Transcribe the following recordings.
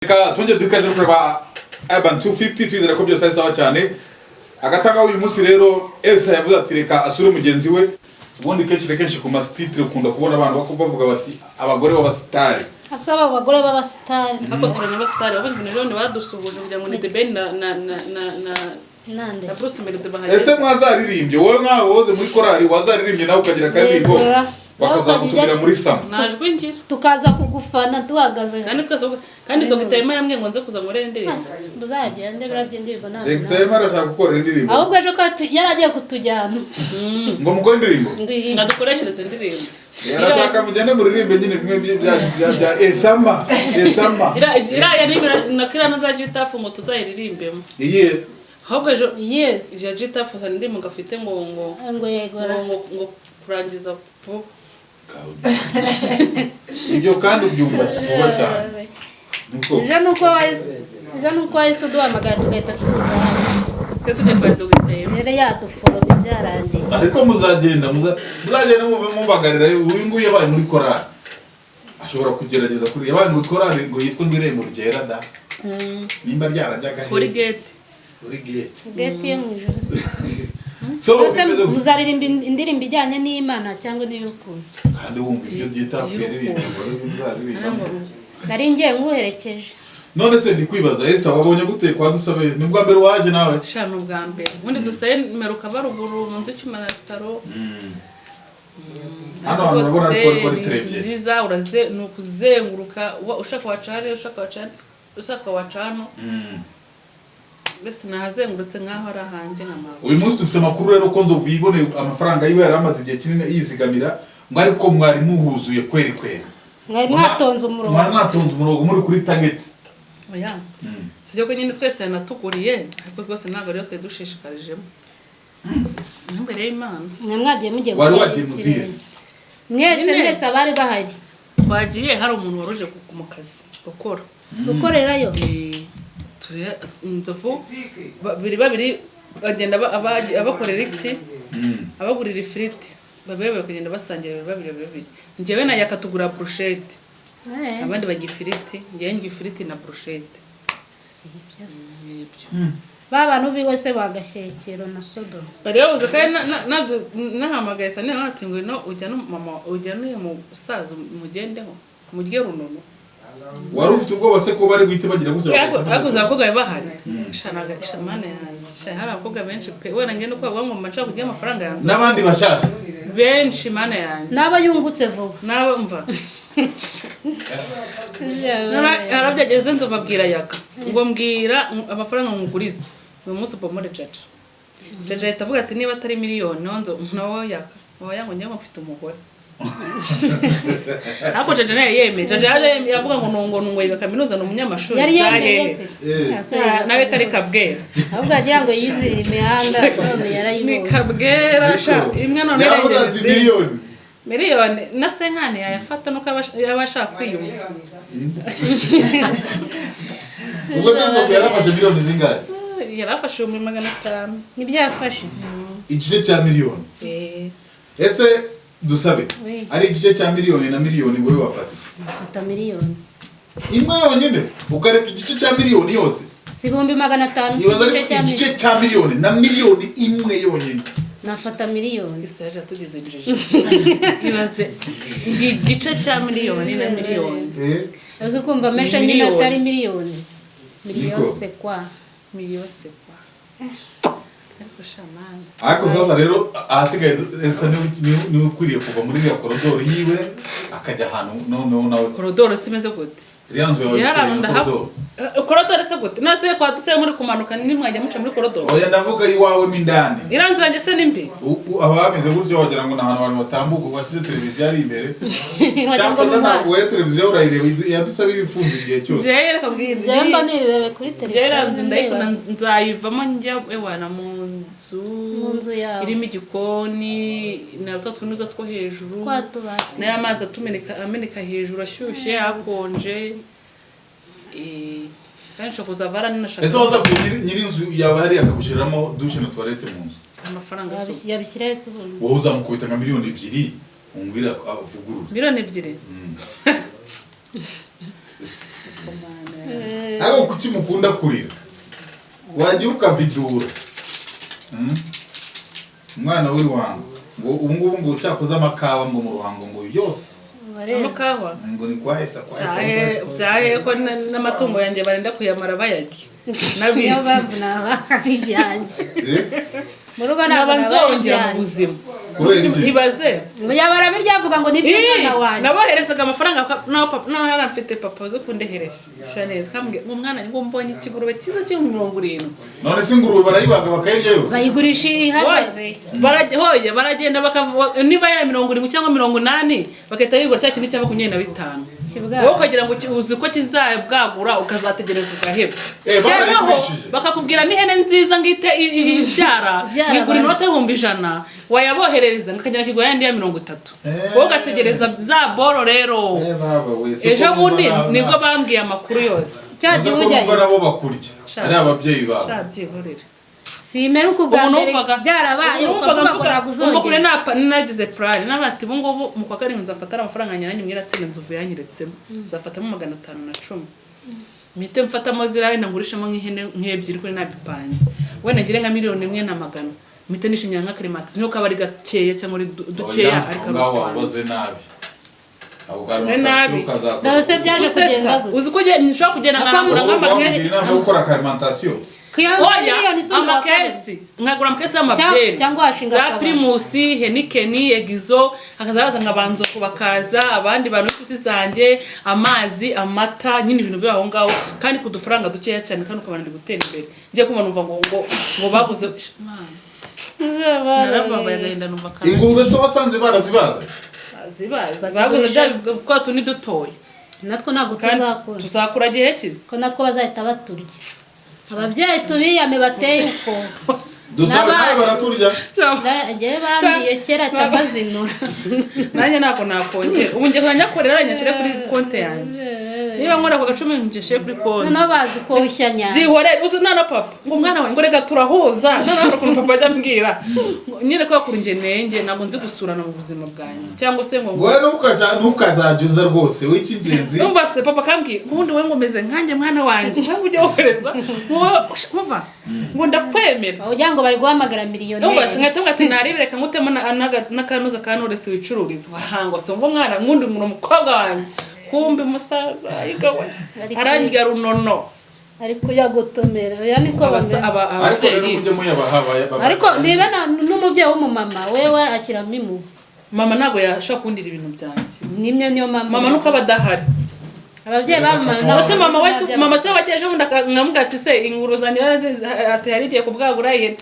Reka tujye dukaze kureba Urban 250, twizera ko byose ari sawa cyane. Agatanga uyu munsi rero, Elsa yavuze ati reka asure mugenzi we. Ubundi kenshi na kenshi ku masititire ukunda kubona abantu bavuga bati abagore b'abasitari. Asaba abagore b'abasitari. Ariko turana abasitari bavuga ibintu rero, ntibadusuhuje kugira ngo ni The Ben na nande? Na Bruce Melody bahageze. Ese mwazaririmbye? Wowe nkawe woze muri korali, wazaririmbye nawe ukagira akaririmbo, Yegura. bakazagutumira muri sama. Najwi ngira. Tukaza kugufana tuhagaze. Kandi twese, kandi Dr. Emma yambwiye ngo nze kuza nkorere indirimbo. Muzagende, biriya by'indirimbo ntabwo. Dr. Emma arashaka gukorera indirimbo. Ahubwo ejo yari agiye kutujyana. Ngo mukore indirimbo. Ngo iyi. Ngo dukoreshereze indirimbo. Arashaka mugende muririmbe nyine bimwe bya esama esama. Iriya ni na kiriya na za Gitafu ngo tuzayiririmbemo. Iyihe? Ahubwo ejo Yes. ya Gitafu hari indirimbo gafite ngo ngo yegora. ngo kurangiza vuba. Ibyo kandi ubyumva vuba cyane niko. Ejo nuko wahise uduhamagara tugahita tuza. Twe tujya kwa Dr. Emma. Rero yaduforomye byarangiye. Ariko muzagenda muzagenda mubagarira. Uyu nguyu yabaye muri korali, ashobora kugerageza kuri yabaye muri korali ngo yitwe ngo Irembo Ryera da, nimba ryarajyaga Kuri he? gate. Kuri gate. Gate yo mu ijuru se? So Mbese bimeze gutya. muzaririmba indirimbo ijyanye n'Imana cyangwa n'iy'urukundo? Kandi wumva ibyo byita kuririmba ngo muzaririmba. Nari ngiye nguherekeje. None se ndi kwibaza, Esther, wabonye gute kwa Dusabe? Ni bwa mbere waje nawe? Sha, ni ubwa mbere. Ubundi dusaye meruka baruguru mu nzu icyuma na salo. Hano hantu urabona Rwose ko ari ni inzu terebye. nziza, uraze ni ukuzenguruka, ushaka waca hariya, ushaka waca hano, ushaka waca hano. Mbese nahazengurutse nk'aho ari ahanjye nka mama. Uyu munsi dufite amakuru rero ko Nzovu yiboneye amafaranga yiwe yari amaze igihe kinini yizigamira, ngo ariko mwari muhuzuye kweri kweri. Mwari mwatonze umurongo. Mwari mwatonze umurongo muri kuri target. Oya, sibyo ko nyine twese yanatuguriye, ariko rwose ntabwo ariyo twari dushishikarijemo imbere y'Imana. Mwe mwagiye mugiye Wari gukora wagiye ikirere. muzizi? Mwese. Nyine. Mwese abari bahari. Twagiye hari umuntu wari uje mu kazi gukora. Gukorerayo. Inzovu babiri babiri bagenda abakorera iki, abagurira ifiriti, babiri babiri bakagenda basangira, babiri babiri babiri. Njyewe na Yaka tugura burushete, abandi barya ifiriti. Njyewe ndya ifiriti na burushete. Si ibyo se? Nibyo. Ba bantu biwe se bagashyekero na Sodoma? Bari babuze kandi nabyo nahamagaye sa niba ati ngwino ujya no mama, ujya n'uyu musaza mugendeho murye runono. Wari ufite ubwoba se ko bari buhite bagira gutya? Ariko uzi abakobwa bari bahari? Sha sha mana yanjye, sha hari abakobwa benshi pe. Wenda ngende uko bavuga ngo mba nshaka kurya amafaranga yanjye. N'abandi bashyashya. Benshi, mana yanjye. N'aba yungutse vuba. Nabo mva harabyageze, Nzovu abwira Yaka ngo mbwira amafaranga nkugurize uyu munsi upomore Jaja. Jaja ahita avuga ati niba atari miliyoni nawe nzo nawe Yaka oya, ngo njyewe mfite umugore. Ariko Jaja nawe yemeye. Jaja yaje avuga ngo nungo nungo yiga kaminuza, ni umunyamashuri. Yari yemeye byahehe. se? Eh. Ase yiga Nawe kari kaminuza. Kabwera. Ahubwo yagira ngo yizire imihanda none Ni yarayibonye. Kabwera sha, imwe none Yavuze ati irengereze. miliyoni. Miliyoni na senkani yayafata nuko yaba ashaka kwiyumva. Ubwo Nzovu yarafashe miliyoni zingahe? Yarafashe 500,000. Nibyo yafashe. Igice cya miliyoni. Eh. Ese Dusabe, Oui. ari igice cya miliyoni na miliyoni, wowe wafata iki? Afata miliyoni. Imwe yonyine, ukareka igice cya miliyoni yose? Si 500,000 si Ibaza igice ariko cya igice miliyoni. cya miliyoni na miliyoni imwe yonyine. Nafata miliyoni. Isi yaje tugeze injiji. Ibaze ngo igice cya miliyoni na miliyoni. Eh, Uzi kumva amesha nyine. Miliyoni. Atari miliyoni, miliyoni Niko. se kwa. Miliyoni se kwa, ariko shamani. Ariko sasa rero ahasigaye Esther niwe ukwiriye kuva muri iriya korodoro yiwe akajya ahantu noneho nawe. Korodoro si imeze gute? Iriya nzu yawe Njye hari ahantu iteye nka ndahaba. korodoro. Korodoro se gute? None se kwa duse muri kumanuka nimwajya muca muri korodoro? Oya, ndavuga iwawe mo indani. Iriya nzu yanjye se ni mbi? Aba bameze gutya wagira ngo ni ahantu abantu batambuka, washyize televiziyo ari imbere. Wagira ngo Cyangwa ni se umwana. ntabwo wowe televiziyo urayireba yadusaba ibifunze igihe cyose. Njyewe reka mbwira. Njyewe mba nirebeye kuri Njyewe iriya nzu telefone ndayikunda. ndeba. Nzayivamo njya ewana mu nzu. Mu nzu yawe. Irimo igikoni na twa twinuza two hejuru. Twa tubati. N'aya mazi atumeneka ameneka hejuru, ashyushye, akonje. Kandi nshobora kuzava hariya ninashaka. Ese waza nyiri inzu yawe hariya akagushyiriramo douche na toilette mu nzu? Amafaranga asuka. Yabishyira hese ubundi? Wowe uzamukubita nka 2 miliyoni umubwire avugurure. 2 miliyoni. Ntabwo kuki mukunda kurira wajya ukavidura. Umwana w'i Ruhango ngo ubu ngubu ngo cyakoze amakawa ngo mu Ruhango ngo yose Wareze. Amakawa ngo ni kwa Esa kwa Esa, byahe kwa Esa. byahe ko n'amatungo yanjye barenda kuyamara bayarya Niyo nabizi mpamvu naba ibyanjye. Eh? Mu rugo ntabwo naba naba nzongera mu ibyanjye. buzima. Kubera iki? Ibaze. Yabara birya avuga ngo nibyo umwana wanjye. Naboherezaga amafaranga naho papa naho yari afite papa zo kundeheresha neza kambwira ngo umwana ngo mbonye ikigurube cyiza cy'ibihumbi 70. None se ingurube barayibaga bakayirya yose? Bayigurisha ihagaze. Hoye baragenda bakavuga niba yari 70 cyangwa 80 bagahita bigura cya kintu cya 25. Kibwagura. Wowe ukagira ngo uzi ko kizabwagura ukazategereza ugaheba. Eh, Cyangwa barayigurishije. bakakubwira n'ihene nziza ngite ibyara Ibyara ngigura abantu. inote 100,000 wayaboherereza ngakagera kigura yandi ya 30. Eh. Wowe ugategereza za boro rero. Eh, baba we, si Ejo ko bundi numva nibwo bambwiye amakuru yose. Cya Uza gihe ko ujyayo. numva nabo bakurya Sha. ari ababyeyi bawe. Sha byihorere. Simeruka ubwa Ubu mbere numvaga byarabaye ubu numvaga ukavuga ngo mvuga ntabwo ubwo kure uzongera. nagize plan nabati ubu ngubu mu kwa karindwi nzafata amafaranga yanjye mwiratsinda inzovu yanyeretsemo nzafatamo 510 mpite mfatamo ziriya wenda ngurishemo nk'ihene nk'ebyiri kuri nabipanze wenda ngire nka 1,100,000 mpite nishinyira nka Clemence niyo kaba ari gakeya cyangwa ari dukeya Oya, ariko aho ngaho ari wakoze utwanjye. nabi. Ako Wakoze nabi. ukazakora. Dore se byaje Usetsa, kugenda gute? uzi ko nshobora kugenda nkanagura Wowe nk'amakesi wamubwira inama yo gukora alimentation. Kuya Oya, miliyoni icumi wa kabiri. amakesi nkagura amakesi y'amabyeri Cyangwa washinga za akabari. Primusi, Henikeni, Egizo, hakaza baza nka banzoku bakaza abandi bantu b'inshuti zanjye, amazi, amata, nyine ibintu biri aho ngaho kandi ku dufaranga dukeya cyane kandi ukabona ndi gutera imbere. Ngiye kumva numva ngo baguze Mana, narababaye agahinda numva kandi Ingurube se wasanze barazibaze? zibaza baguze bya twa tundi dutoya. Natwo ntabwo Kandi tuzakura. tuzakura gihe kizi. Ko natwo bazahita baturya. Ababyeyi tubiyame bateye uko. Dusabe nawe N'abacu. baraturya. Njyewe bambwiye kera atabazinura. Nanjye ntabwo nakongera ubu ngiye kujya nyakorera nyashyire kuri konti yanjye niba nkora ku gacumi ngishyire kuri konti. Noneho bazi koshya nyane. Byihorere uzi nana papa ngo umwana wanjye ngo reka turahuza none hari ukuntu papa ajya ambwira nyine ko yakura njye nenge ntabwo nzi gusurana mu buzima bwanjye cyangwa se ngo Wowe ntukazajya uza rwose w'icy'ingenzi. Numva se papa akambwira ubundi wowe ngo umeze nkanjye mwana wanjye wowe ujya wohereza wowe umva ngo ndakwemera. Ugira ngo bari guhamagara Numva se miliyoneri. nkahita mvuga ati narebe reka ngutemo n'akanuza ka Knowless wicururiza wahango se ngo mwana nkundi ngo umukobwa wanjye kumbe umusaza yigawe arandya runono. Ari kuyagotomera oya niko bameze. Ariko rero Ababyeyi mujye muyabaha Ariko niba n'umubyeyi w'umumama wewe ashyiramo impuhwe. Mama ntabwo yashobora kundira ibintu byanjye. Nimwe niyo mpamvu. Mama nuko aba adahari. Ababyeyi ba mama Mama se mama wese mama se wagiye ejo bundi nkamubwira ati se inguru zanjye ati yari igiye kubwagura ihene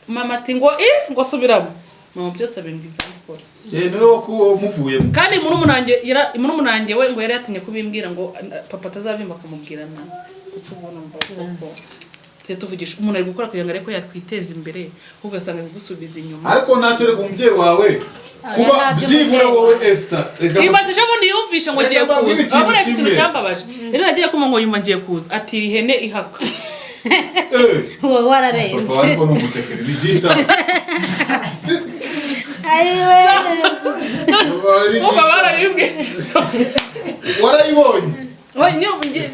mama ati ngo i ngo subiramo mama byose abimbwiza gukora. Eh, niwe muvuyemo. Kandi murumuna wanjye we ngo yari yatinye kubimbwira ngo papa atazabyumva akamubwira nabi. Gusa ubu numva koko tujye tuvugisha umuntu ari gukora kugira ngo arebe ko yakwiteza imbere ahubwo ugasanga ari kugusubiza inyuma. Ariko ntacyo reka umubyeyi wawe kuba ntabyo byibura umubyeyi wowe Esther reka Ibaze ejo bundi yumvishe ngo Reka ngiye mbabwire kuza ikintu wabura ikintu kimwe. cyambabaje rero nagiye kumva ngo yumva ngiye kuza ati ihene ihaka. Eh, Uba wararenze. Papa ariko ni umutekeri ni byita. Umva barabimbwiye. Warayibonye?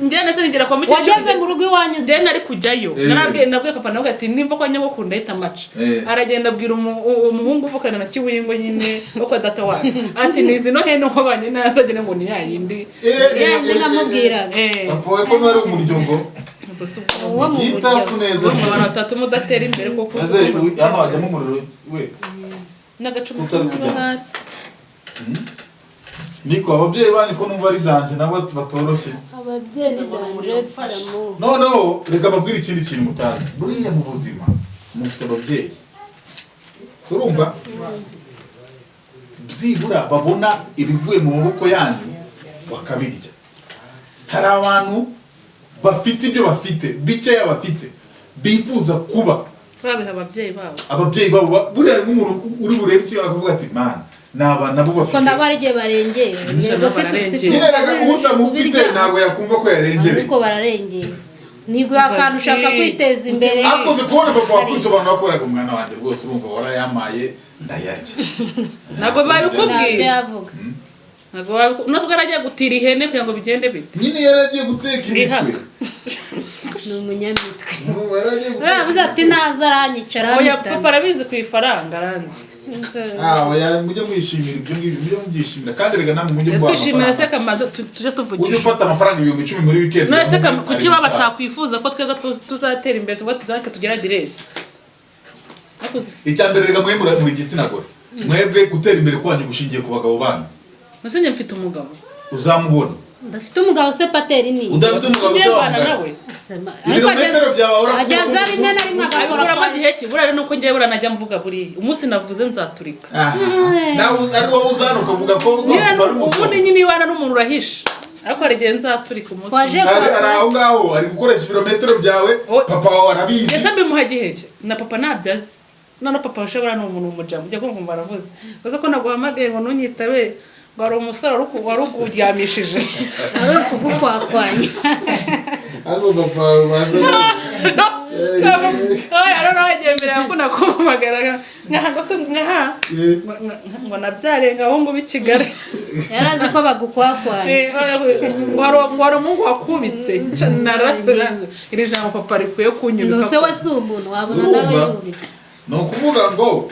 Njye nese nigera kwa mukecuru. Wageze mu rugo iwanyu uzi. Njye nari kujyayo. Eh. Narabwiye nabwiye papa nawe ati nimba kwa nyogokuru ndahita amaca. Eh. Aragenda abwira umuhungu uvukana na Kibuyingo nyine wo kwa data wacu ati nizi no hene nko nazagira ngo ni yayindi. Yandi namubwiraga. Eh. Papa we ko ntari umuryango. Ubwo si ubwo. Uwo mu Byita buryo. neza. Urumva abantu batatu mudatera imbere kuko Maze hano hajyamo umuriro we. N'agacumu Utari kujyamo. Niko ababyeyi banyu ko numva ari danger nabo batoroshye. Ababyeyi ni danger d'amour. Noneho reka mbabwire ikindi kintu mutazi. Buriya mu buzima mufite ababyeyi. Urumva? Byibura babona ibivuye mu maboko yanyu bakabirya. Hari abantu bafite ibyo bafite bikeya bafite bifuza kuba babiha ababyeyi babo. Ababyeyi babo buriya nk'umuntu uri burebe iki akavuga ati man ni aba nabo Kuko bafite. nabo hari igihe barengera. Yego si Bararengera. Nyine reka utamufite ntabwo yakumva ko yarengereye. Ariko bararengera. Niguha akantu ushaka kwiteza imbere. Akoze kubona papa wakwisobanura wakoraga umwana wanjye rwose urumva warayamaye ndayarya. Ntabwo Ntabyo babikubwiye. yavuga. Ntabwo nubwo yaragiye gutira ihene kugira ngo bigende bite. Nyine yaragiye guteka imitwe. Ngihaka. Ni umunyamitwe. Yaragiye guteka. Uravuze ati naza aranyicara. Oya, ampitana. papa arabizi ku ifaranga aranzi. Ah, oya, mujye mwishimira ibyo ngibyo, mujye mubyishimira kandi rega namwe mujye mubaha Twishimira se amafaranga. kamaze tujye Ujye tuvugisha. ufata amafaranga 10,000 muri weekend. None se kuki baba Ari batakwifuza ko twebwe tuzatera imbere tuba natwe tugira aderesi? Nakuze. Icya mbere rega mwe muri igitsina gore, mwebwe gutera imbere kwanyu gushingiye ku bagabo banyu. Nuse njye mfite umugabo. Uzamubona. Udafite umugabo se pateri ni? Udafite umugabo Njye mbana utawamugana. nawe. Ibirometero byawe Ageza rimwe na rimwe agakora Abikuramo kwa gihe ki? Buriya nuko njyewe buriya najya mvuga buriya umunsi navuze nzaturika. Aha. Nawe ari wowe uzana ukavuga ko Nyine wari umusoro. ubundi nyine iwana n'umuntu urahisha, ariko hari igihe nzaturika umunsi Waje umwe. Ari aho ngaho ari gukoresha ibirometero byawe. Oh. Papa wawe arabizi. Ese mbimuha gihe ki? Na papa ntabyo azi. None papa ashobora ni umuntu w'umujamu ujya kumva aravuze uzi ko naguhamagaye ngo ntunyitabe, ngo hari umusore wari ukuryamishije. Ari ukugukwakwanya. Ariko papa wawe Oya, noneho yagiye mbere yakunda kumpamagara nkaha ngo se nkaha ngo nabyarenga abahungu b'i Kigali. Yari azi ko bagukwakwanya. Ngo hari umuhungu wakubitse. Narase iri jambo papa rikwiye kunyubika. Ntuse we si umuntu wabona nawe Urumva? yubika. Ni ukuvuga ngo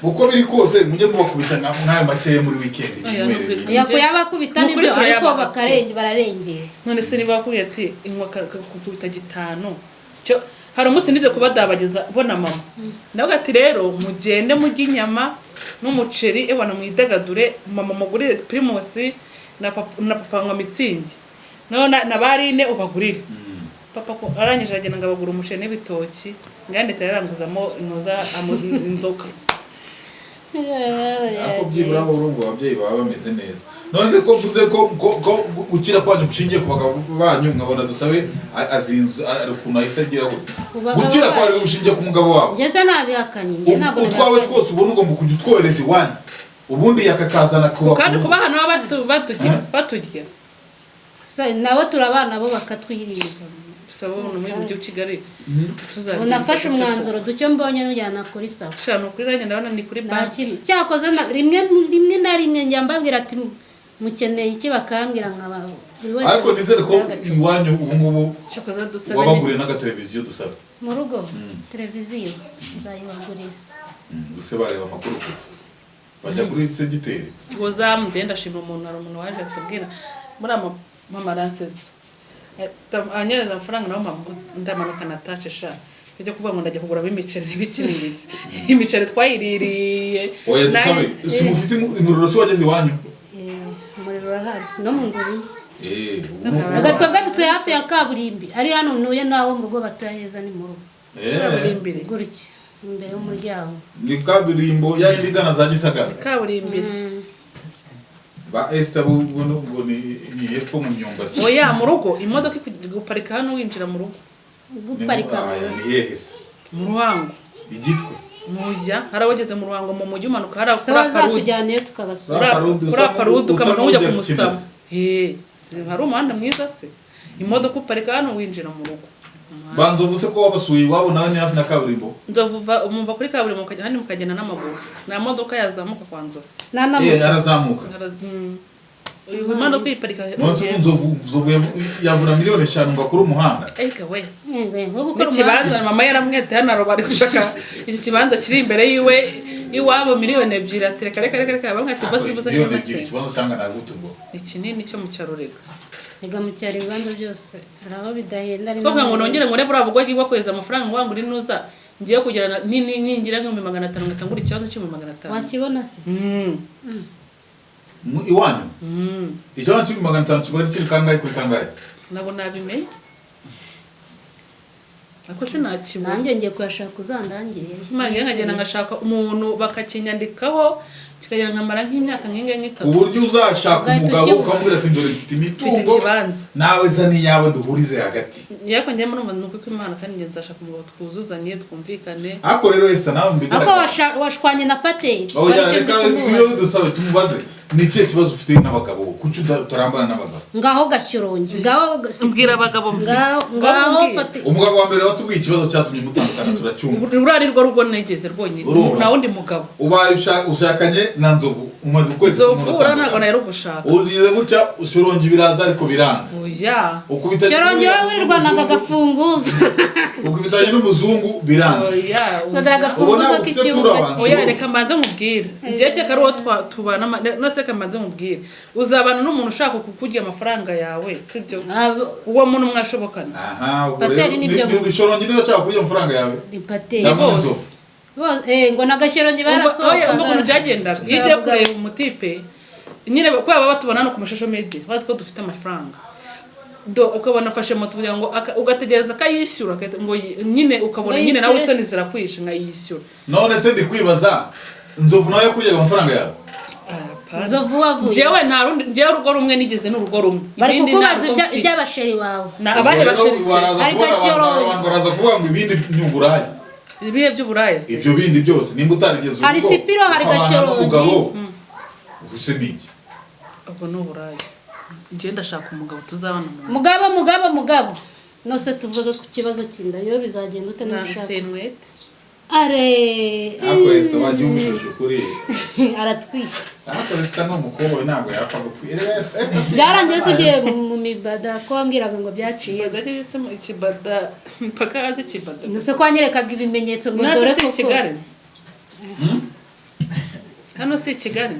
uko biri kose mujye mubakubita nk'ayo makeya muri weekend. Oya, ni ukuri. Yakuyabakubita Ni ukuri nibyo, ariko turayabaha. bararengera. None se niba bakubwiye ati inywa kukubita gitanu cyo, hari umunsi nize kubadabagiza bona mama nawe ati rero mugende mujye inyama n'umuceri ebana mwidagadure, mama mugurire Primus na papa, na papa ngo Mützig, naho na barine ubagurire. Papa ko arangije aragenda ngo abagura umuceri n'ibitoki, ngande yaranguzamo intoza inzoga. Ariko byibura bo urumva ababyeyi baba bameze neza. None se ko mvuze ko gukira kwanyu gushingiye ku bagabo banyu, nkabona Dusabe azinzu ari ukuntu ahise agira gutya. Ku bagabo Gukira kwawe bacu. gushingiye ku mugabo wawe. Njye se nabihakanye? Njye ntabwo Utwawe nabihakanye. twose ubona ugomba kujya utwohereza iwanyu, ubundi yakakazana kuba Kandi kuba hano baba baturya Eh? baturya. Se, nabo turabana bo bakatwiriza. Gusa bo muri mujyi wa Kigali tuzabigenza Ubu nafashe gute? umwanzuro ducyo mbonye njyana kuri sawa. Sha, ni ukuri nanjye ndabona ni kuri Nta banki. kintu cyakoze rimwe rimwe na rimwe njya mbabwira ati mukeneye iki, bakambwira nkaba buri wese Ariko nizere ko agacupa. iwanyu ubu ngubu Cyakoze Dusabe wabaguriye n'agateleviziyo, Dusabe. Mu rugo televiziyo nzayibagurira. Gusa bareba amakuru gusa bajya kuri segiteri. Ngo zamugenda ashima umuntu, hari umuntu waje atubwira muri ama mama aransetsa anyereza amafaranga nawe mama ndamanuka natace sha ibyo kuvuga ngo ndajya kuguramo imiceri n'ibiki n'ibiki, imiceri twayiririye. Oya, Dusabe, si mufite umuriro se wageze iwanyu? Eh, umuriro urahari no mu nzu rimwe. Ubu Ubwo twebwe dutuye hafi ya kaburimbi, ari hano ntuye n'aho mu rugo batuye heza ni mu rugo. Kaburimbi. Gutya imbere y'umuryango. Ni kaburimbo ya yindi igana za Gisagara. Kaburimbi. Ba Esther bo ngo ni hepfo mu myumbati. Oya, mu rugo imodoka guparika hano winjira mu rugo. Guparika mu Aya, rugo. Ni hehe se? Mu Ruhango. Igitwe. Muya hari abageze mu Ruhango mu mujyi umanuka hari Se kuri Aparudi. wazatujyanayo tukabasura. Kuri Aparudi. Kuri Aparudi usa ukamanuka ujya nk'ujya kumusaba. Kinazi. Si hari umuhanda mwiza se, imodoka uparika hano winjira mu rugo. Banza uvuze ko wabasuye iwabo nawe ni hafi na kaburimbo. Nzovu umva kuri kaburimbo ukajya handi mukagenda n'amaguru, nta modoka yazamuka kwa Nzovu. Nta Eh, n'amoto. arazamuka. Uyu imodoka uyiparika. Nonse ubu Nzovu yabura 5 miliyoni ngo akore umuhanda? Ariko we Yego, nko gukora n'ikibanza umuhanda. Mama yaramwete hano aroba ari gushaka iki kibanza kiri imbere yiwe iwabo 2 miliyoni atereka reka reka reka bamwe ati bose bose. 2 miliyoni ikibanza cyangwa nagute ubwo? Ni kinini cyo mu cyaro reka. Rega mu cyaro ibibanza byose hari aho bidahenda, ari Siko kugira ngo n'aho nongere ngure buriya bugoryi bwo kohereza amafaranga ngo ngure inuza ngiye kugira ningira nk'500,000 ngahita ngura ikibanza cy'500,000. Wakibona se? Iwanyu ikibanza cy'500,000 kiba kiri kangahe kuri kangahe? Ntabwo nabimenye ariko sinakibona. Nanjye ngiye kuyashaka uzandangire. Imana ngiye nkagenda ngashaka umuntu bakakinyandikaho kikagera nkamara nk'imyaka nk'ingahe Ku nk'itatu. buryo uzashaka Ugahita umugabo ukibura. ukamubwira ati dore mfite Mfite imitungo, ikibanza. nawe zana iyawe duhurize hagati. Ariko njyewe murumva ni ukuri kw'Imana kandi njye nzashaka umugabo twuzuzanye twumvikane. Ariko rero Esther nawe Ariko mbigaragara washwanye na pateri. Oya, Aricyo reka ndi iyo kumubaza. Dusabe tumubaze. Ni ikihe kibazo ufite n'abagabo? Kuki utarambana n'abagabo? Ngaho Gashyorongi, ngaho Mbwira abagabo mfite. Ngaho, Ngaho ngaho mbwira. pati. Umugabo wa mbere watubwiye ikibazo cyatumye mutandukana, turacyumva. Uriya ni rwo rugo nigeze rwonyine. Urumva? Nta wundi mugabo. Ubaye ushakanye na Nzovu, umaze ukwezi kumwe Nzovu uriya ntabwo muratandukana. nari gushaka. Ugize gutya ushorongi biraza ariko biranga. Oya. Ukubita Shyorongi, wowe wirirwanaga agafunguzo. Ukubitanye n'umuzungu biranga. Oya. Ngodera Oya. agafunguzo Ubona ufite k'ikibuga. turabanza. Oya, reka mbanze nkubwire. Njyewe cyeka ari uwo tubana nose reka mbanze nkubwire, uzabana n'umuntu ushaka kukurya amafaranga yawe, sibyo? Uwo muntu mwashobokana? Aha, ubwo Pateri rero nibyo ni Shorongi niba ashaka kurya amafaranga yawe. Ni pateri. Cyangwa Bose. n'inzovu. Ngo na Gashyorongi Umva, oya, umva barasohokaga. ukuntu byagendaga iyo ugiye kureba umutipe nyine, kubera baba batubona no ku mashusho media, bazi ko dufite amafaranga, do ukabona afashe moto kugira ngo ugategereza akayishyura, ngo nyine ukabona Ngo nyine nawe yishyure isoni zirakwishe nkayishyura. None se ndi kwibaza, Nzovu nawe yakuryaga amafaranga yawe? Apana. Nzovu wavuye. Njyewe nta rundi, njyewe urugo rumwe nigeze, ni urugo rumwe. Bari Ibindi kukubaza ntabwo mfite. iby'abasheri bawe. Na abahe Ubwo rero basheri se? baraza Ariko kubona abantu, Shyorongi. abantu baraza kuvuga ngo ibindi ni uburaya. Ibihe by'uburaya se? Ibyo bindi byose nimba utarigeze Hari urugo, Sipiro, hari ukabana Gashyorongi. n'umugabo, ubu se ni iki? Ubwo ni uburaya. Njyewe ndashaka umugabo tuzabana mu nzu. Mugabo, mugabo, mugabo, nose tuvuge ku kibazo cy'inda yo, bizagenda ute Nta n'ushaka? Sinwete. Are. Ariko Esther, wajya umubwije ukuri. Aratwise. Ariko Esther ni umukobwa, we ntabwo yapfa gutwira. Byarangiye se ugiye mu mibada, ko wambwiraga ngo byaciye? Ikibada cyangwa se ikibada mpaka azi ikibada. Nuse ko wanyerekaga ibimenyetso ngo Nase dore si i koko. Kigali, hano si i Kigali.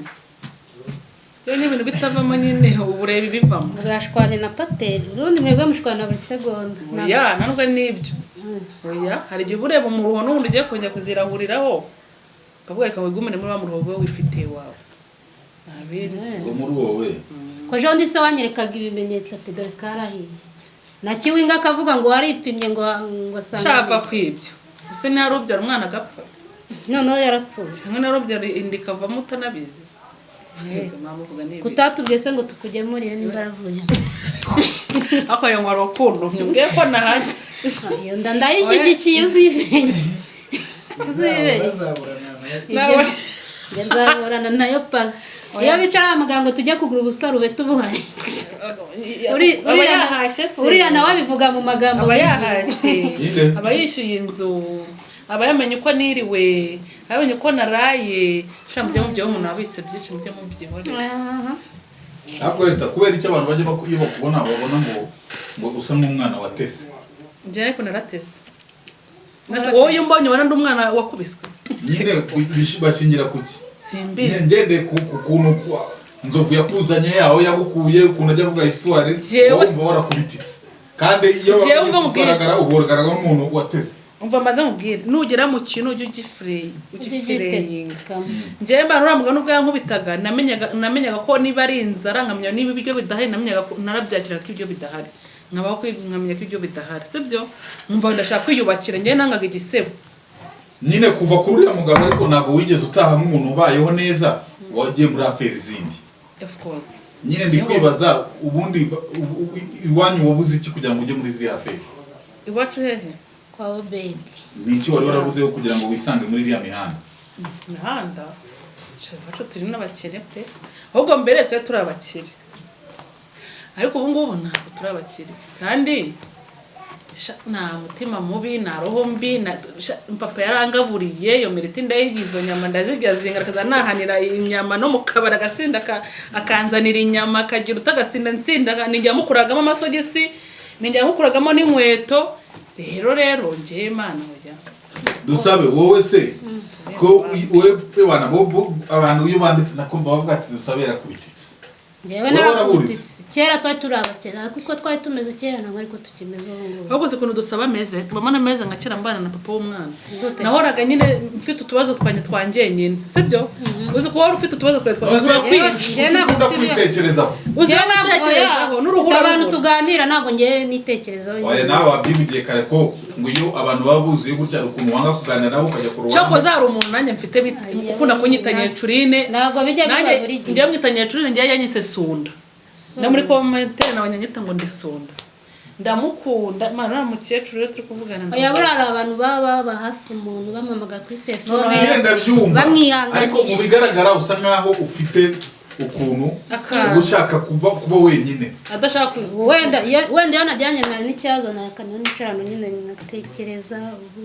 Iyo ni ibintu bitavamo nyine, ubu ureba ibivamo. Mwashwanye na pateri urundi, mwebwe mushwana buri segonda. Oya, ntabwo n'ibyo. Oya, hari igihe uba ureba umuruho n'ubundi ugiye kongera kuzirahuriraho, ukavuga reka wigumire muri wa muruho we wifitiye wawe, nta bindi. Ngo muri wowe. Ko ejo bundi se wanyerekaga ibimenyetso ati dore karahiye, na kiwinga akavuga ngo waripimye ngo asanga Shava ku ibyo ese ntiharubyara umwana agapfa? Noneho yarapfuye. Cyangwa ntiharubyara inda ikavamo utanabizi? Yego, mama uvuga ni ibi. Kutatubwiye se ngo tukugemurire nimba yaravuye? Ariko ayo ngo urukundo mbwiye ko nahashye. Iyo nda ndayishyigikiye, uzibeshye, uzibeshye. Bazaburana nayo. Ibyo njye nzaburana nayo paka iyo bicara bamuganga ngo tujye kugura ubusarube tubuhaye. Aba yahashye se? Uriya nawe abivuga mu magambo Aba menshi. yahashye. Ninde? Aba yishyuye inzu, aba yamenye uko niriwe, aba yamenye uko naraye. Sha, mujye mubyeho, umuntu abitse byinshi mujye mubyihorera. Aha. Ariko Esther, kubera icyo abantu bajya iyo bakubona babona ngo usa nk'umwana watese? Njye ariko naratese. Nase wowe iyo umbonye ubona ndi umwana wakubiswe? Nyine bashingira kuki? Simbizi. Ngendeye ku kuntu Nzovu yakuzanye, aho yagukuye, ukuntu ajya avuga histoire, wowe wumva warakubititse, kandi iyo Jewe umva mubwire. ugaragara ugaragara nk'umuntu watese. Umva mbanza mubwire, nugera mu kintu ujye ugifureyinga. Ugitekamo. Njyewe mbana uriya mugabo nubwo yankubitaga, namenyaga ko niba ari inzara, nkamenya niba ibiryo bidahari, namenyaga ko narabyakiraga ko ibyo bidahari, nkabaho nkamenya ko ibyo bidahari, sibyo? Nkumva ndashaka kwiyubakira. Njyewe nangaga igisebo. Nyine kuva kuri uriya mugabo, ariko ntabwo wigeze utaha nk'umuntu ubayeho neza, wagiye muri affaires zindi. Of course. Nyine ndi kwibaza, ubundi iwanyu wabuze iki kugira ngo ujye muri ziriya affaires? Iwacu hehe? Kwa Obedi. Ni iki wari warabuzeho kugira ngo wisange muri iriya mihanda? Imihanda? Sha, iwacu turi n'abakene pe. Ahubwo mbere twari turi abakire, ariko ubu ngubu ntabwo turi abakire. Kandi sha, nta mutima mubi, nta roho mbi, papa yarangaburiye iyo miriti, ndayigize izo nyama ndazirya zingara, akaza nahanira inyama no mu kabari agasinda, akanzanira inyama, akagira utagasinda nsinda, ninjya mukuragamo amasogisi, ninjya mukuragamo n'inkweto. Rero njyewe Imana, oya. Dusabe, wowe se ko wowe bana abantu iyo banditse nako bavuga ati Dusabe yarakubititse. Njyewe Wowe narakubititse. Kera twari turi abakene, ariko uko twari tumeze kera ntabwo ariko tukimeze ubu ngubu. Ahubwo uzi ukuntu Dusaba ameze? Mbona ameze nka kera mbana na papa w'umwana. Gute? Nahoraga nyine mfite utubazo twanjye twa njyenyine, sibyo? Uzi ko wari ufite utubazo twawe twa None se turakwica. Njyewe ntabwo ukunda mfite kwitekerezaho? Uzi Njyewe ntabwo, oya, gutekerezaho n'uruhu mfite abantu urarubura. tuganira, ntabwo njyewe nitekerezaho Oya, njyewe. nawe wabyivugiye kare ko ngo iyo abantu baba buzuye gutya hari ukuntu wanga kuganira nabo ukajya ku ruhande. Cyakoze hari umuntu nanjye mfite Ayo, ukunda kunyita Nyecurine. Ntabwo bijya biba Nanjye buri gihe. njyewe mwita Nyecurine, njyewe yanyise Sunda. No muri commentaire nawe nyita ngo ndi Sunda. Ndamukunda mana uriya mukecuru, iyo turi kuvugana Oya, buriya hari abantu baba baba hafi umuntu, bamuhamagara kuri telefone, Nyine ndabyumva, bamwihanganisha. ariko mu bigaragara usa nkaho ufite ukuntu Akantu. uba ushaka kuba wenyine. Adashaka Wenda iyo najyanye na n'ikibazo nakaniwe n'icano nyine nkatekereza ubu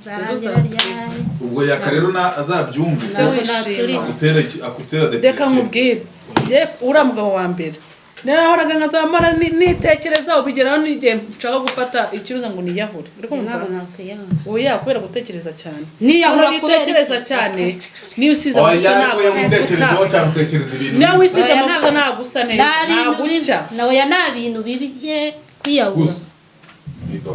zarangira ryari. Ubwo Yaka rero na azabyumve. Ntabwo wishima. naturira. Akutera akutera Reka depression. nkubwire, njye uriya mugabo wa mbere nahoraga nkazamara nitekereza, ubigeraho n'igihe nshaka gufata ikiruza ngo niyahure. Uri kumva? Ntabwo nakwiyahura. Oya, kubera gutekereza cyane. Niyahura Uhora kubera utekereza iki? cyane, niyo usize Oya, amavuta ariko ntabwo iyo witekerejeho cyane utekereza ibintu. Niyo wisize Oya, amavuta ntabwo usa neza, Nta bintu ntabwo bibi. ucya. Na oya, nta bintu bibi ye kwiyahura. Gusa Niko.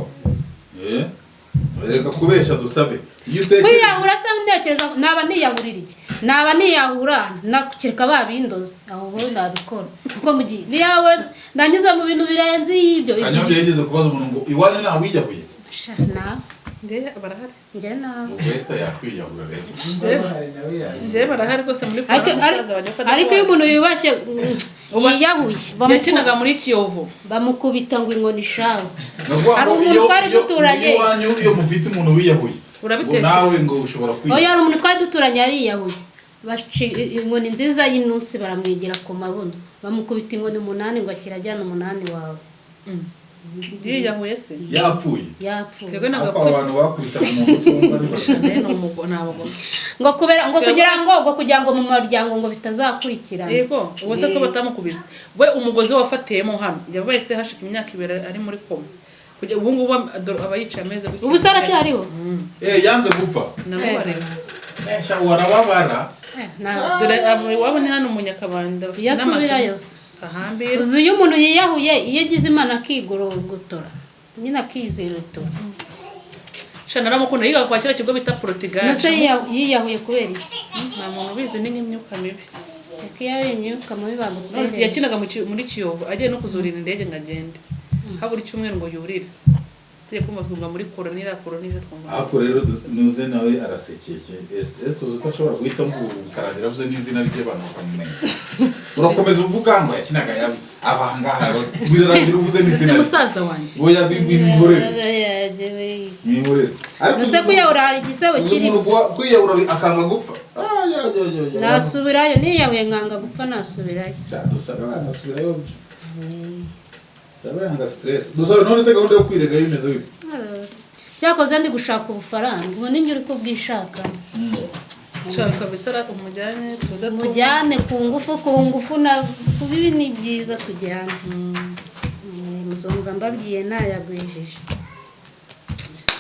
Reka kubesha dusabe. Iyo utekereza Kwiyahura se ntekereza naba niyahurira iki? Naba niyahura nakireka babindoze aho ho nabikora, kuko mu gihe niyawe nanyuze mu bintu birenze ibyo. Kanyombya yigeze kubaza umuntu ngo iwanyu nta wiyahuye. Sha, na Njye barahari. Njye nawe. Ubwo Esther yakwiyahura rero. Njye barahari rwose muri Ariko musaza wanjye ko ariko iyo umuntu yubashye yiyahuye yakinaga muri Kiyovu. Bamukubita ngo inkoni ishawe. Ni ukuvuga Hari ngo umuntu twari duturanye. Iyo iwanyu iyo mufite umuntu wiyahuye ngo Urabitekereza. nawe ngo ushobora Oya, kwiyahura. hari umuntu twari duturanye yariyahuye, baca inkoni nziza y'inusi baramwegera ku mabuno, bamukubita inkoni 8 ngo akirajyana 8 wawe. Yiyahuye se? Yapfuye. Yapfuye. Twebwe ntabwo Ariko apfuye. abantu bakubita umuntu utumva ari bazima. Ni umugore, ni abagome. Ngo kubera ngo kugira ngo mu muryango ngo bitazakurikirana. Yego, ubu se ko batamukubise we, umugozi wafatiyemo hano yabaye se hashika imyaka 2 ari muri koma. Kujya ubu ngubu aba yicaye ameze gutya. Ubu se aracyariho? Yanze gupfa. Namubareba. Mesha warababara. Ntabwo. Dore iwabo ni hano mu Nyakabanda, bafite Iyo asubirayo n'amazu se. Ahambira. Uzi iyo umuntu yiyahuye, iyo agize Imana akigorogotora nyine akizirutura. Sha, naramukunda, yigaga kwa kiriya kigo bita Portugal. Nose yiyahuye kubera iki? Nta muntu ubizi, ni nk'imyuka mibi. Reka iyo ari imyuka mibi None bagutereye. Yakinaga muri Kiyovu, agiye no kuzurira indege ngo agende, habura icyumweru ngo yurire, tugiye kumva twumva muri koroni, iriya koroni ije twumva. Ariko rero nuze nawe arasekeje. Esther uzi ko ashobora guhitamo ubu bikarangira avuze n'izina rye abantu bakamumenya. Urakomeza uvuga ngo yakinaga abangaha, birarangira uvuze Si n'izina rye. Musaza wanjye. Oya, bimwihorere. Mwihorere. Ariko Nose kwiyahura hari igisebo uzi kirimo? umuntu kwiyahura akanga gupfa. Ah, ya, ya, ya, ya. Nasubirayo, niyahuye nkanga gupfa nasubirayo. Cya, dusabe banasubirayo. Dusabe yanga stress. Dusabe, none se gahunda yo kwirega bimeze bite? Cyakoze ndi gushaka ubufaranga, ubu ninjye uri kubwishaka. Shaka kabisa umujyane tuze Mujyane ku ngufu, ku ngufu na ku bibi ni byiza tujyane. Muzumva mbabwiye nayagwijije.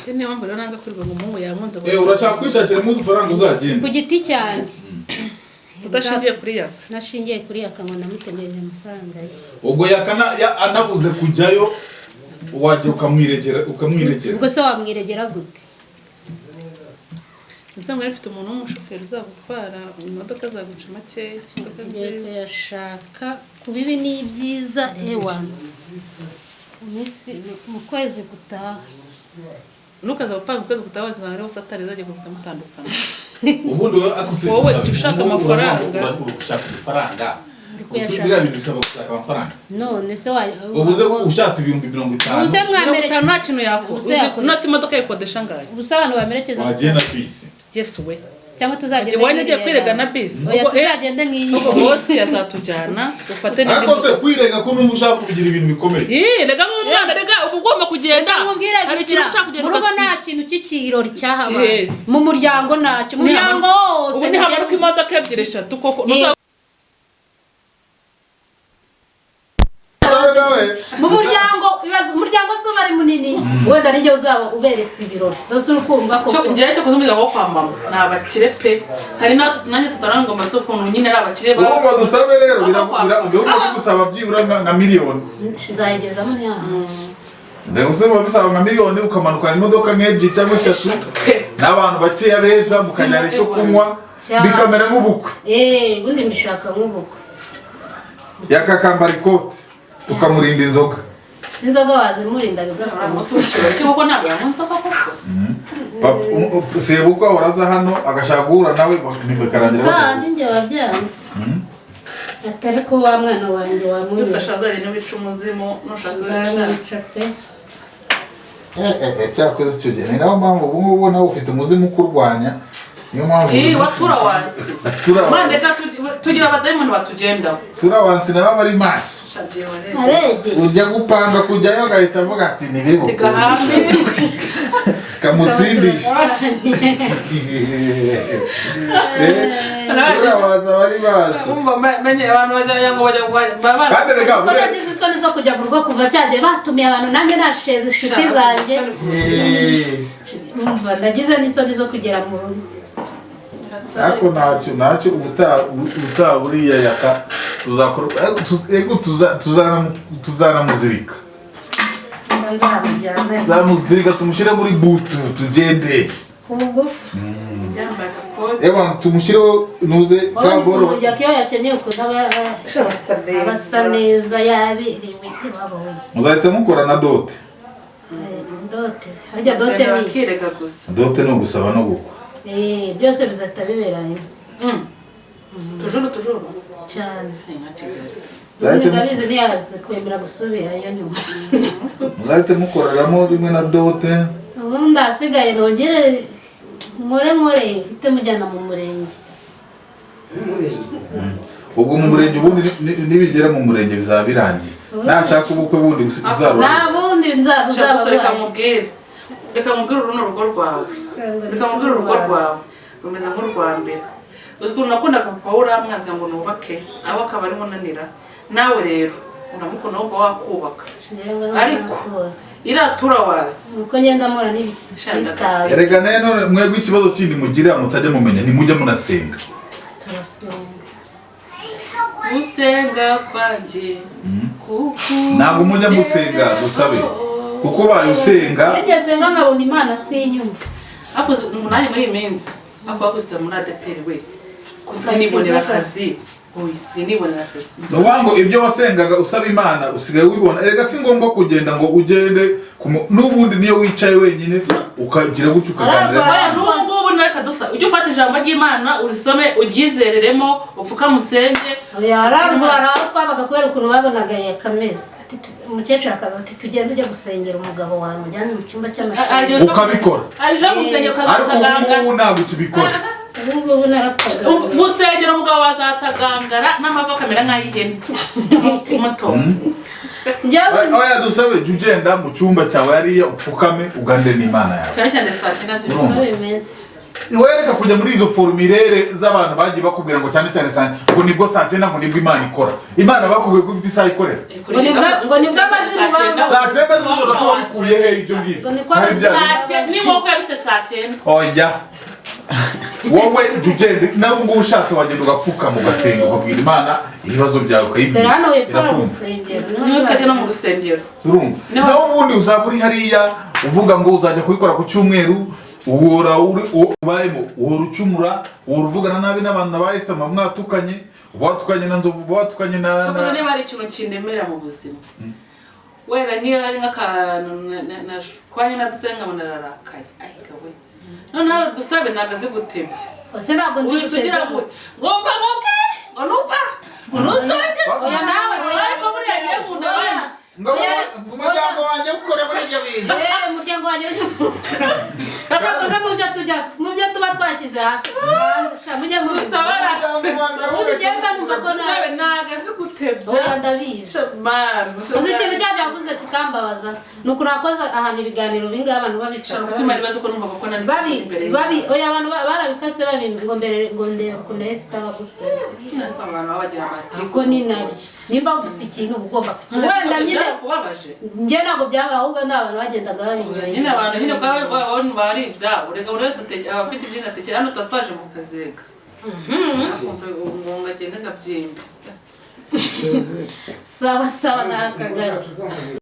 Njye niyo mpamvu rero nanga kwirirwa ngo umuhungu yankunze. Urashaka kwishakiramo udufaranga uzagenda. Ku giti cyanjye. Udashingiye kuri Yaka. Nashingiye kuri Yaka ngo namutegereje amafaranga ye. Ubwo Yakana anabuze kujyayo wajya ukamwiregera ukamwiregera. Ubwo se wamwiregera gute? Ese mwari mfite umuntu w'umushoferi uzagutwara, imodoka zaguca makeya, imodoka Ngiye nziza. kuyashaka ku bibi n'ibyiza, ewa mu minsi mu kwezi gutaha. Ntukaza gupanga ukwezi gutaha, hariho satani izajya kuruta mutandukana. Ubundi wowe akuse Wowe jya ushaka amafaranga. Uri gushaka udufaranga. Ndi kuyashaka. Biriya bintu bisaba gushaka amafaranga. None se wa Ubuze ushatse 50,000. Ubuze 50 mwamerekeza nta kintu yakora. Ubuze yakora. Uzi nose imodoka yikodesha angahe? Ubuse abantu bamerekeza gusa. Wagenda bisi. Yesu we! Cyangwa tuzagende Iwanyu agiye nk'iriya kwirega na bisi. Oya, Ubwo, tuzagende nk'iyi. Ubwo bose yazatujyana ufate n'indi Ariko se modoka. kwirega ko numva ushaka kubigira ibintu bikomeye? Ih, rega nk'umwana, rega uba ugomba kugenda. Reka nkubwire Hari Gisira, ikintu ushaka kugenda mu rugo ugasiga. nta kintu cy'ikirori cyahabaye. Yes. Mu muryango ntacyo, mu muryango wose Ubu nihamanuka imodoka ebyiri eshatu koko. Nawe nawe. Mu muryango, ibaze umuryango se uba ari munini, wenda n'igihe uzaba uberetse ibirori rwose uri kumva koko. Njyewe cyo kuza umuryango wo kwa mama ni abakire pe, hari n'aho nanjye tutarangwa amaso ukuntu nyine ari abakire ba Urumva dusabe rero birumva bigusaba byibura nka miliyoni. Nzayigezamo ntihano. Ndagusaba bisaba nka miliyoni ukamanukana imodoka nk'ebyiri cyangwa eshatu pe n'abantu bakeya beza mukanyara icyo kunywa Cyane. bikamera nk'ubukwe. Eee, ubundi mbishaka nk'ubukwe. Yakakambara ikote tukamurinda inzoga. Sinzoga wazimurinda bigakunda. Umunsi w'ikirori cyo koko ntabwo yankunze koko. Sebukwe ahora aza hano agashaka guhura nawe bikarangira Kandi njye wabyanze atari ko wa mwana wanjye Gusa wamwica. shazari niwica umuzimu nushaka wica. Nzamwica pe. Cyakoze icyo gihe ni nayo mpamvu ubu ngubu nawe ufite umuzimu ukurwanya, niyo mpamvu. Ih, watura wasi. Watura wasi. Mane reka Tugira abadayimoni batugendaho. Turabansi nabo bari maso. Shagiye warebe. Aregeye. Ujya gupanga kujyayo agahita avuga ati ntibiri Tigahambe. Kamusindisha. Turabaza bari maso. Umva menye abantu bajya ngo bajya baba. Kandi reka Ko buriya nagize isoni zo kujya mu rugo kuva cyagiye batumiye abantu, nanjye nasheze inshuti zanjye. Umva, nagize n'isoni zo kugera mu rugo. Ariko ntacyo ubutaha buriya Yaka tuzakora ego tuzanamuzirika. Nzamujyana. Tuzamuzirika tumushyire muri butu tugende. Ku ngufu. Yambaye agakote. Ewa, tumushyireho nuze Wabonye kaboro. ukuntu Jackie iyo yakenyeye ukuntu aba asa neza, yabereye imiti babonye. Muzahita mukora na dot. Dot, harya dot ni iki? Bakirega gusa. Dot ni ugusaba no gukwa. Eh, byose bizahita bibera rimwe. Tujuru tujuru. Cyane. Ni nka Kigali. Ubundi ndabizi ntiyazi kwemera gusubirayo nyuma. Muzahita mukoreramo rimwe na dot. Ubundi ahasigaye nongere nkore nkore uhite mujyana mu murenge. Ubwo mu murenge ubundi nibigera mu murenge bizaba birangiye, nashaka ubukwe bundi buzarura. Nta bundi nzaba Shaka uzaba gusa reka buhari. mubwire. Reka mubwire uruno rugo rwawe. Reka mubwire urugo rwawe. Rumeze nk'urwa mbere. Uzi ukuntu nakundaga papa we uramwanga ngo nubake, aho akaba arimo unanira. Nawe rero uramukunda wumva wakubaka. Ariko iriya turawazi. Uko ngenda mpura n'ibisitaza. Erega nayo none mwebwe ikibazo kindi mugira mutajya mumenya, ntimujya munasenga. Turasenga. Gusenga kwanjye kuko Ntabwo mujya musenga dusabe, kuko ubaye usenga. Nigeze senga nkabona Imana sinyumva. Hakoze umunani muri iyi minsi ako gusa muri ADEPR we ko nsigaye nibonera akazi, oya, nsigaye nibonera akazi. Ni ukuvuga ngo ibyo wasengaga usaba Imana usigaye wibona. Erega si ngombwa kugenda ngo ugende n'ubundi niyo wicaye wenyine ukagira gutyo ukaganira. Oya, n'ubu ngubu nawe kadusa ujye ufata ijambo ry'Imana urisome uryizereremo upfukame usenge. Yararwara aho twabaga kubera ukuntu babonaga yakameze. Ati umukecuru akaza ati tugende ujye gusengera umugabo wawe mujyane mu cyumba cy'amashuri. Ukabikora. Aje mu rusengero Ariko ubu ukazatagangara. ngubu ntabwo ukibikora. Ubu ngubu narapfaga. Mu rusengero umugabo wazatagangara n'amavi akamera nk'ay'ihene, umutoza. Njyewe Oya dusabe, jya ugenda mu cyumba cyawe hariya upfukame uganire n'Imana yawe. Cyane cyane saa 9 z'ijoro. Urumva? Uko bimeze. Wereka kujya muri izo formulaire z'abantu bagiye bakubwira ngo cyane cyane saa ngo nibwo saa 9 ngo nibwo Imana ikora. Imana bakubwiye ko ifite isaha ikorera. Ngo nibwo abazimu baba- Saa 9 z'ijoro se wabikuye he ibyo ngibyo? Ngo niko Hari bya Saa 9 n'inkoko yabitse saa 9. Oya, wowe jya ugenda nawe ngubu ushatse wagenda ugapfukama ugasenga ukabwira Imana ibibazo byawe Dore ukayibwira. hano hepfo hari Irakumva. urusengero. Niyo utajya no mu rusengero. Urumva, naho ubundi uzaba uri hariya uvuga ngo uzajya kubikora ku cyumweru, uhora uri ubayemo, uhora ucumura, uhora uvugana nabi n'abantu na ba Esther muba mwatukanye, uba watukanye na Nzovu, uba watukanye na Cyakoze niba hari ikintu kindemera mu buzima wenda nk'iyo hari nk'akantu kwa nyina dusenga nkabona ararakaye, ahiga we, noneho dusabe ntabwo azi gutebya. Ese ntabwo nzi Uhita ugira gutebya. ngo ngumva ngubwe ngo numva ngo ntuzongere. Oya nawe, oya. Ariko buriya ngiye nkunda abandi. Ngo umuryango wanjye ukora muri ibyo bintu. Eh, umuryango wanjye kakakoze mu byo tujya mu byo tuba twashyize hasi hanze sha, mujye mu Dusaba Umuryango wanjye ubundi ugenda numva ko dusabe nawe ntabwo azi gutebya. Oya, ndabizi. Man. Uzi ikintu cyajya wavuze kikambabaza ni ukuntu wakoze ahantu ibiganiro bingahe abantu babica. Shaka umutima ribaze ko numvaga ko nari Babi imbere ye. babi oya, abantu barabikase babi ngo mbere ngo ndebe ukuntu Esther bagusebye. Ariko abantu baba bagira amatiku. Kuko ni nabyo, nimba uvuze ikintu uba ugomba kuki wenda nyine. Kubabaje. Njye ntabwo byabaye, ahubwo ni abantu bagendaga babinyura. Nyine abantu nyine baba bari ibyabo, reka buri wese aba afite ibyo atekera. Hano tuba twaje mu kazi, reka akumva ngo agende ngabyimbe. Sawa sawa, nakagaruka.